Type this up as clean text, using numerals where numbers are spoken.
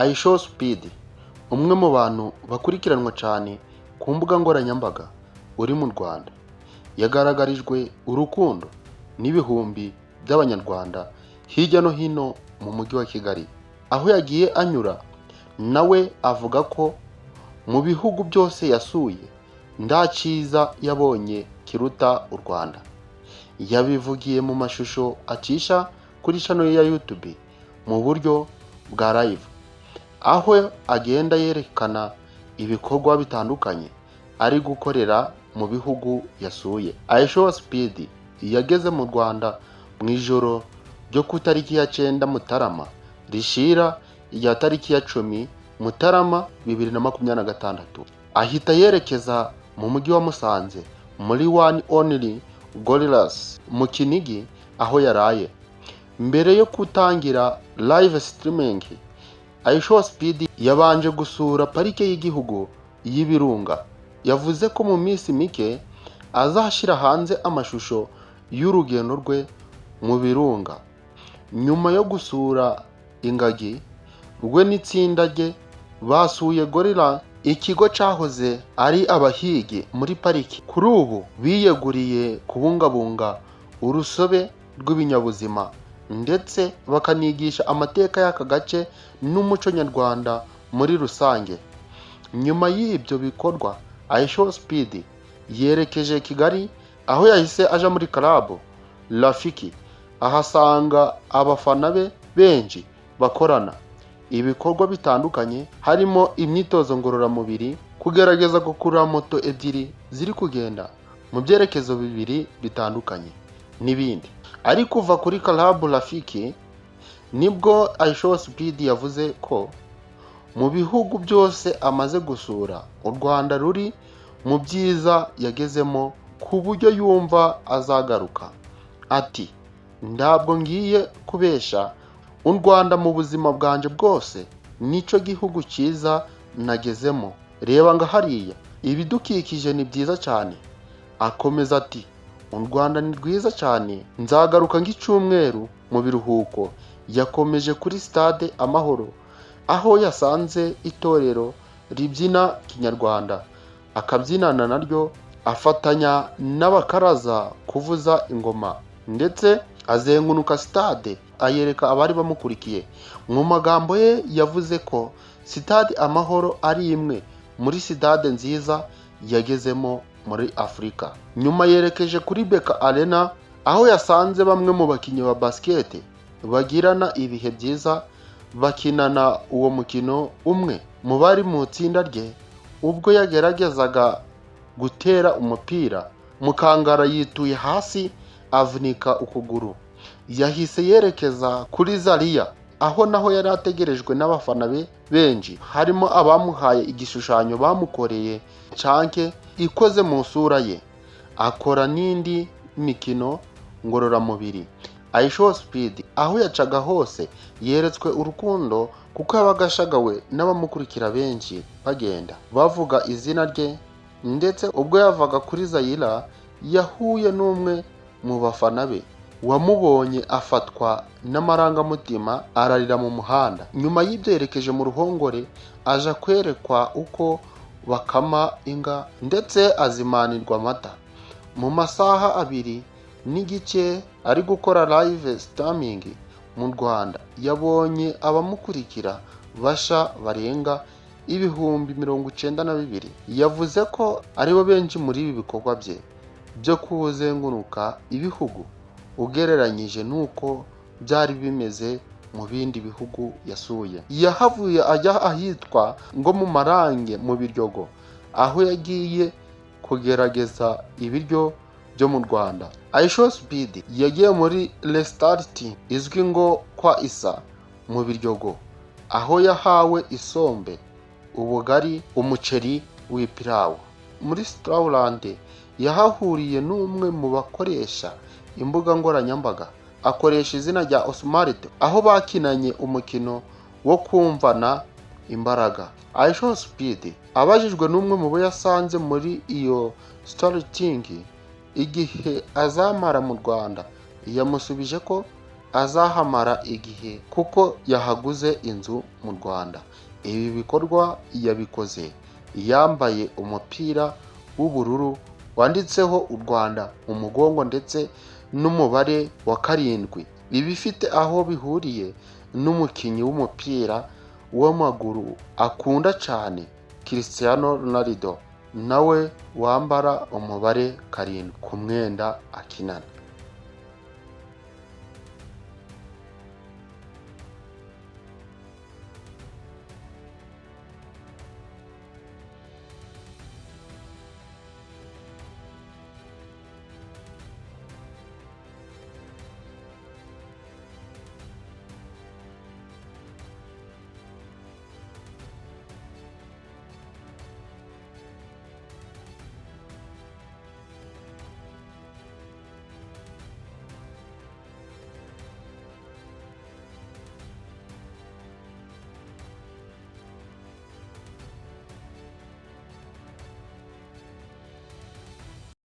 IShowSpeed, umwe mu bantu bakurikiranwa cyane ku mbuga nkoranyambaga uri mu Rwanda, yagaragarijwe urukundo n'ibihumbi by'Abanyarwanda hirya no hino mu mujyi wa Kigali aho yagiye anyura. Nawe avuga ko mu bihugu byose yasuye nta cyiza yabonye kiruta u Rwanda. Yabivugiye mu mashusho acisha kuri channel ya YouTube mu buryo bwa live, aho agenda yerekana ibikorwa bitandukanye ari gukorera mu bihugu yasuye. IShowSpeed yageze mu Rwanda mu ijoro ryo ku tariki ya 9 Mutarama rishira irya tariki ya 10 Mutarama 2026, ahita yerekeza mu mujyi wa Musanze muri One Only Gorillas mu Kinigi, aho yaraye. Mbere yo gutangira live streaming, IShowSpeed yabanje gusura Parike y'Igihugu y'Ibirunga. Yavuze ko mu minsi mike azashyira hanze amashusho y'urugendo rwe mu birunga. Nyuma yo gusura ingagi, we n'itsinda rye basuye gorilla, ikigo cyahoze ari abahigi muri pariki, kuri ubu biyeguriye kubungabunga urusobe rw'ibinyabuzima ndetse bakanigisha amateka y'aka gace n'umuco nyarwanda muri rusange. Nyuma y'ibyo bikorwa, IShowSpeed yerekeje Kigali, aho yahise aja muri Club Rafiki, ahasanga abafana be benshi bakorana ibikorwa bitandukanye, harimo imyitozo ngororamubiri, kugerageza gukurura moto ebyiri ziri kugenda mu byerekezo bibiri bitandukanye n'ibindi. Ari kuva kuri Club Rafiki nibwo IShowSpeed yavuze ko mu bihugu byose amaze gusura, u Rwanda ruri mu byiza yagezemo ku buryo yumva azagaruka. Ati: "Ntabwo ngiye kubesha, u Rwanda mu buzima bwanjye bwose nicyo gihugu cyiza nagezemo. Reba nga hariya, ibidukikije ni byiza cyane." Akomeza ati: "U Rwanda ni rwiza cyane, nzagaruka nk'icyumweru mu biruhuko." Yakomeje kuri Stade Amahoro, aho yasanze itorero ribyina kinyarwanda, akabyinana naryo, afatanya n'abakaraza kuvuza ingoma, ndetse azenguruka sitade ayereka abari bamukurikiye. Mu magambo ye yavuze ko Sitade Amahoro ari imwe muri sitade nziza yagezemo muri Afurika. Nyuma yerekeje kuri BK Arena, aho yasanze bamwe mu bakinnyi ba basket bagirana ibihe byiza bakinana uwo mukino. Umwe mu bari mu itsinda rye, ubwo yageragezaga gutera umupira, Mukangara yituye hasi avunika ukuguru. Yahise yerekeza kuri Zaria, aho naho yari ategerejwe n'abafana be benshi, harimo abamuhaye igishushanyo bamukoreye, cake ikoze mu isura ye, akora n'indi mikino ngororamubiri. IShowSpeed aho yacaga hose yeretswe urukundo, kuko yabaga ashagawe n'abamukurikira benshi bagenda bavuga izina rye. Ndetse ubwo yavaga kuri Zaria, yahuye n'umwe mu bafana be wamubonye afatwa n'amarangamutima ararira mu muhanda. Nyuma y'ibyo yerekeje mu ruhongore, aja kwerekwa uko bakama inka, ndetse azimanirwa amata. Mu masaha 2.5 ari gukora live streaming mu Rwanda, yabonye abamukurikira basha barenga 92,000. Yavuze ko aribo benshi muri ibi bikorwa bye byo kuzenguruka ibihugu, ugereranyije n'uko byari bimeze mu bindi bihugu yasuye. Yahavuye ajya ahitwa ngo mu Marange mu Biryogo, aho yagiye kugerageza ibiryo byo mu Rwanda. IShowSpeed yagiye muri restaurant izwi ngo kwa Isa mu Biryogo, aho yahawe isombe, ubugari, umuceri w'ipirawu. Muri restaurant yahahuriye n'umwe mu bakoresha imbuga nkoranyambaga akoresha izina rya Osmarito, aho bakinanye umukino wo kumvana imbaraga. IShowSpeed abajijwe n'umwe mu bo yasanze muri iyo restaurant igihe azamara mu Rwanda, yamusubije ko azahamara igihe kuko yahaguze inzu mu Rwanda. Ibi bikorwa yabikoze yambaye umupira w'ubururu wanditseho u Rwanda mu mugongo ndetse n'umubare wa 7, ibifite aho bihuriye n'umukinnyi w'umupira w'amaguru akunda cyane, Cristiano Ronaldo, nawe wambara umubare 7 ku mwenda akinana.